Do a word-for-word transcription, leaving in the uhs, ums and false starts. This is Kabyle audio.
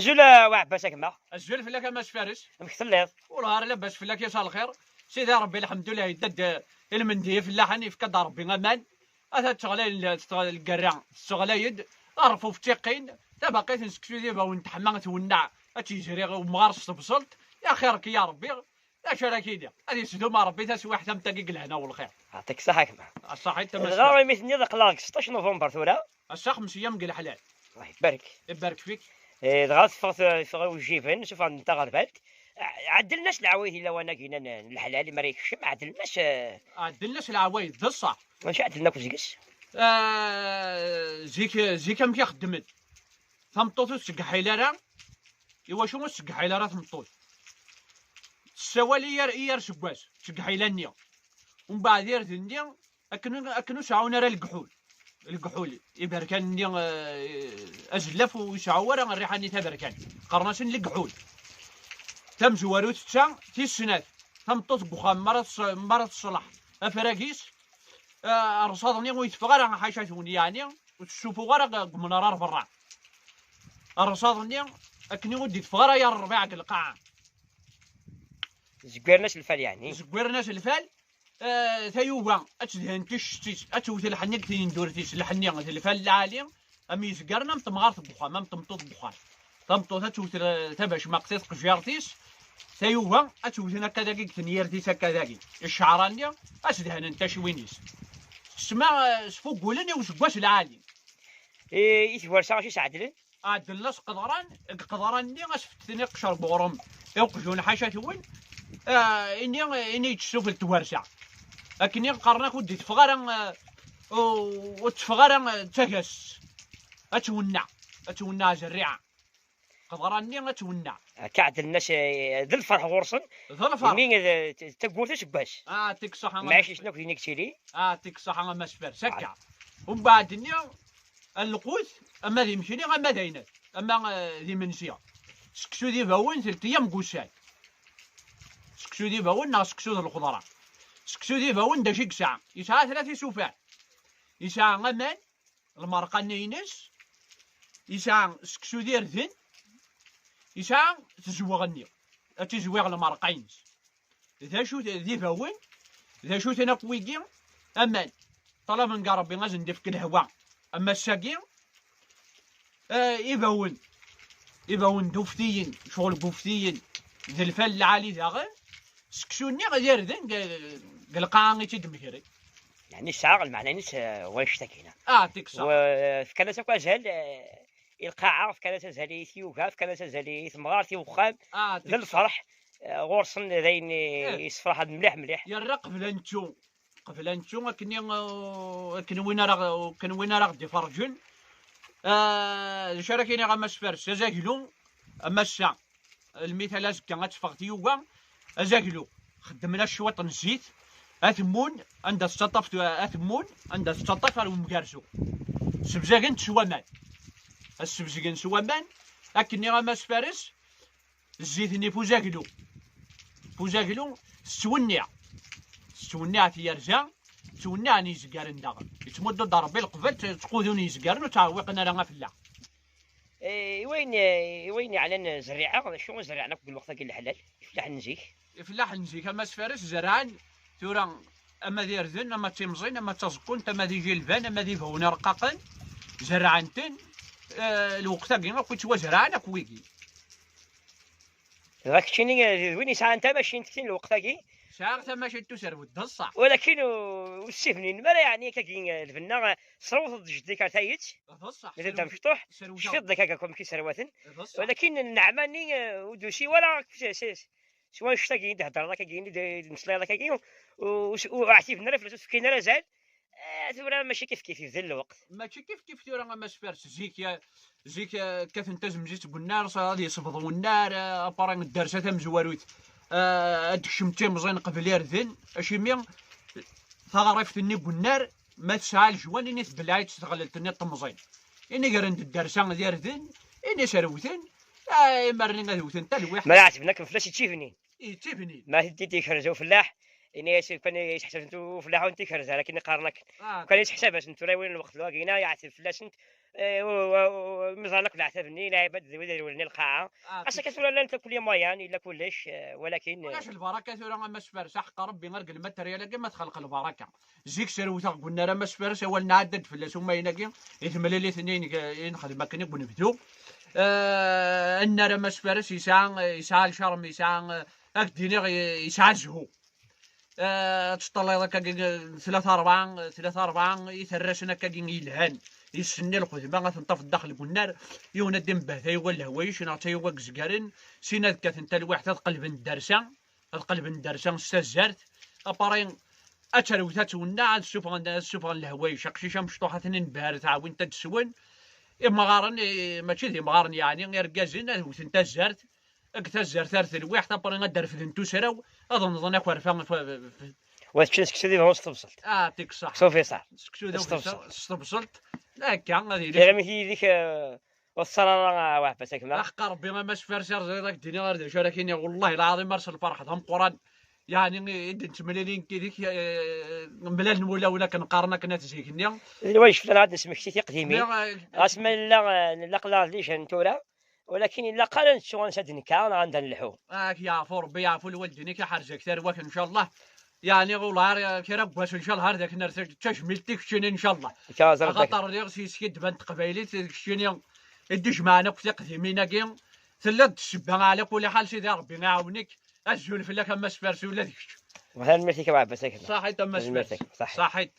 Azul a Waɛbas, a gma. Azul fell-ak a Mass Fares. Amek telliḍ? Ur ɣer labas fell-ak, yas lxir. Sidi Ṛebbi lḥemdullah, yedda-d i lmend i ifellaḥen, yefka-d Ṛebbi aman. Ata ttɣlay lgerra, tesseɣlay-d, aṛfuf ttiqqin, tabaqit n seksu d ibawen teḥma twenneɛ, ad tt-yezri umɣar s tebṣelt. Axir-k ya Ṛebbi, d acu ara k-iniɣ? Ad yesdum Ṛebbi taswiɛt am tagi deg lehna u lxir. Yeɛṭik ṣṣeḥḥa a gma. Ṣaḥit a Mass Fares. Dɣa imi tenniḍ aql-aɣ deg seṭṭac november tura. Ass-a xemsa ayyam deg leḥlal. Allah ibarek. Ibarek fik. Eh, dɣa teffeɣ teffeɣ iwjiben, sufɣen-ten taɣerbalt. Ɛeddlen-as leɛwayed i lawan-agi n leḥlal, mi ara yekcem, ɛeddlen-as. Eh, ɛeddlen-as leɛwayed, d ṣṣeḥ. Mačči ɛeddlen akk seg-s. Eh, zik, zik amek i xeddmen. Tameṭṭut ur tseggḥil ara. Iwacu ur tseggḥil ara tmeṭṭut? Tessawal i yir, i yir seggas, tseggḥil-nni. Umbeɛd irden-nni, akken, akken ur seɛɛun ara leggḥul. Leggḥul, iberkan-nni, eh, azellaf ur iseɛɛu ara rriḥa-nni taberkant. Qqaren-asen leggḥul. Tamezwarut d ta, tis snat, tameṭṭut deg uxxam, mi ara tes-, mi ara teṣleḥ afrag-is, eh, rrṣaḍ-nni ur iteffeɣ ara ḥaca-twen, yeɛni ur tessufuɣ ara deg umnar ar berra. Rrṣaḍ-nni akken ur d-iteffeɣ ara yir rrbiɛ deg lqaɛa. Zegwiren-as lfal, yeɛni. Zegwiren-as lfal. Eh, tayuga ad tedhen ticcett-is, ad tewwet lḥenni deg tnendurt-is, lḥenni d lfal lɛali, am yizgaren, am temɣart n wexxam, am tmeṭṭut n wexxam. Tameṭṭut ad tewwet, eh, tabacmaqt i tqejjirt-is, tayuga ad tewwet akka dagi deg tenyirt-is akka dagi. Cceɛra-nni ad s-dehnen tacwin-is. Tesma, eh, sfugulen i useggas lɛali. I, i tgersa acu i s-ɛedlen? Ɛedlen-as qeḍran, deg qeḍran-nni asfettel iqcer deg uɣrum i uqjun ḥaca-twen, ah, ini, ini yettessufel twarsa. Akken i qqaren akk ur d-iteffeɣ ara, ah, ur, ur teffeɣ ara, ah, d tagast. Ad twenneɛ, ad twenneɛ zerriɛa. Qeḍran-nni ad twenneɛ. Akka ɛedlen-as, eh, d lferḥ ɣur-sen. D lferḥ. Imi d, d tagurt useggas. Ah, ṭik ṣṣeḥ a Mass Fares. Lɛic-isen akk din i yettili. Ah, ṭik ṣṣeḥ a Mass Fares. Akka. Umbeɛd-nni, lqut, ama d imekli, ama d ayennat, ama, eh, d imensi. Seksu d ibawen, telt ayyam deg ussan. Seksu d ibawen neɣ seksu d lxeḍra. Seksu d ibawen d acu i yesɛa? Yesɛa tlata isufar. Yesɛa aman, lmerqa-nni-ines, yesɛa seksu d irden, yesɛa tezweɣ-nni, ad tizwiɣ lmerqa-ines. D acu d ibawen, d acu-ten akk wigi? Aman, ṭalaben deg Ṛebbi ad sen-d-ifk lehwa. Ama ass-agi, eh, ibawen, ibawen d uftiyen, ccɣel deg uftiyen, d lfal lɛali daɣen, seksu-nni d irden deg, deg lqaɛa i tt-id-mgren. Yeɛni yesɛa lmeɛna-ines, eh, wannect-agi-ina. Ah, ṭik ṣṣeḥ. Fkan-as akk azal, eh, i lqaɛa, fkan-as azal i tyuga, fkan-as azal i temɣart, i wexxam. Ah, d lferḥ, eh, ɣur-sen d ayen, eh, yessefraḥen mliḥ mliḥ. Yerra qbel ad nettu, qbel ad nettu akken i, eh, akken win ara ɣ-, akken win ara ɣ-d-iferǧen. Eh, d acu ara k-iniɣ a Mass Fares, azaglu, a Massa, lmital azekka ad teffeɣ tyuga, azaglu, xeddmen-as cwiṭ n zzit, atemmun, anda tettaṭṭaf tu-, atemmun, anda tettaṭṭaf ar umgarzu. Sebzagen-t s waman. Ad sebzgen s waman, akken nniɣ a Mass Fares, zzit-nni f uzaglu. F uzaglu, tettwenniɛ. Tettwenniɛ tyerza, ttwenniɛen yizgaren daɣen. Yettmuddu-d Ṛebbi lqebl, tt-, ttqudun yizgaren ur ttɛewwiqen ara afella. Eh, i wayen, eh, i wayen yeɛnan zerriɛa, d acu i zerriɛen akk deg lweqt-agi n leḥlal, ifellaḥen n zik? Ifellaḥen n zik, a Mass Fares, zerrɛen tura ama d irden, ama d timẓin, ama d taẓekkunt, ama d ijilban, ama d ibawen ireqqaqen, zerrɛen-ten, eh, lweqt-agi akk ittwazerɛen akk wigi. Dɣa keččini, eh, d win yesɛan tamacint keččini lweqt-agi? Sɛiɣ tamacint userwet, d ṣṣeḥ. Walakin ur, ur ssibnin ara, yeɛni, akkagi, eh, lbenna, eh, tesrewteḍ-d jeddi-k ar tayet. D ṣṣeḥ. Mi d-tedda mecṭuḥ, tecfiḍ-d akka akk amek i serwaten. D ṣṣeḥ. Walakin nneɛma-nni, eh, ur d-tusi wala s, s, s, s wanect-agi i d-theddreḍ akkagi, i d-, d-tmeslayeḍ akkagi, ur, ur, ur ɛtiben ara fell-as, ur s-fkin ara azal. Eh, tura mačči kifkif, yebdel lweqt. Mačči kifkif tura, a Mass Fares. Zik, eh, zik, eh, kkaten tazemzit deg unnar, s-, ad yesbeḍ unnar, eh, apara n ddersa tamezwarut, eh, ad d-kcem timẓin qbel irden. Acimi taɣrift-nni deg unnar, ma tesɛa lejwan, ini tbelleɛ-itt s teɣlelt-nni n temẓin. Ini gren-d ddersa d irden, ini serwten, eh, imaren ad wten talwiḥt. Ma ɛetben akken fell-as, yettibnin. Yettibnin. Ma t-id-ikerrez ufellaḥ, ini-as kan yesseḥsab-asent ufellaḥ ur tent-ikerrez ara, akken i qqaren akken. Ah, kan yesseḥsab-asent tura i win lweqt lwagi-ina, yeɛteb fell-asent, Eh, u- u- u- meẓẓan akk leɛtab-nni, lɛibad d wid irewlen i lqaɛa. Ass-aka tura llan akk les moyens, yella kullec, eh, walakin, eh, ulac lbaraka tura, a Mass Fares, ḥeqq Rebbi, ar deg lmateryal-agi ma txelq lbaraka. Zik srewteɣ deg unnar a Mass Fares, awal nɛedda-d fell-as umayen-agi, i temlilit-nni i neg-, i nexdem akken i unebdu. Eh, annar a Mass Fares yesɛa, yesɛa lcarm, yesɛa, eh, ad k-d-iniɣ, yesɛa zzhu. Eh, ad teṭṭalleḍ akkagi, eh, tlata rebɛa, eh, tlata rebɛa iferrasen akkagi yelhan, issen i lxedma, ad ten-tafeḍ daxel n unnar, yiwen ad d-imbehta yuɣal lehwayec, neɣ d tayew ad izgaren, sin ad kkaten talwiḥt, ad qelben ddersa, ad qelben ddersa s tazzart, apari ad terwet, ad twenneɛ, ad ssufɣen, ad ssufɣen lehwayec, aqcic amecṭuḥ ad ten-inbehret, ɛwint ad d-swen, imɣaren, eh, mačči d imɣaren, yeɛni irgazen, ad wten tazzart, deg tazzart ar telwiḥt, apri ad d-refden tusra-w, ad nḍen akerfa. Wa teččen seksu d ibawen s tebṣelt. Ah, dik ṣṣeḥ. Seksu ufiṣar. Seksu d s awiṣar, tebṣelt. S tebṣelt. Akka, ad yili. Tira mi yid-k, eh, ur teṣṣar ara, eh, Waɛbas, a gma. Ḥeqq Rebbi, a Mass Fares, ar ẓriɣ ad k-d-iniɣ ar d acu ara k-iniɣ. Wellah lɛaḍim, ar s lferḥ d ameqqran. Yeɛni, i d-nettmlili nekk yid-k, eh, mlalen wulawen akken qqaren akken at zik-nni. D lwajeb fell-aneɣ ad nesmekti tiqdimin. Nniɣ, eh, ɣas ma nella, eh, nella aql-aɣ d lijan tura, walakin ilaq ara nettu ansa d-nekka neɣ anda nelḥu. Ak yeɛfu Rebbi, yeɛfu lwaldin-ik, iḥrez-ak tarwa-k, ncallah. Yeɛni, ula ar kra n wass, ncallah, ar d ak-nerr taj-, tajmilt i keččini, ncallah. Axaṭer lliɣ s yeskiddba n teqbaylit, d keččini i d-ijemɛen akk tiqdimin-agi. Telliḍ d ssebba, ɛla kulli ḥal, Sidi Rebbi iɛawen-ik. Azul fell-ak a Mass Fares, ula d kečč. Tanemmirt-ik a Ɛebbas, ak. Ṣaḥit a Mass Fares. Tanemmirt-ik, ṣaḥit. Ṣaḥit.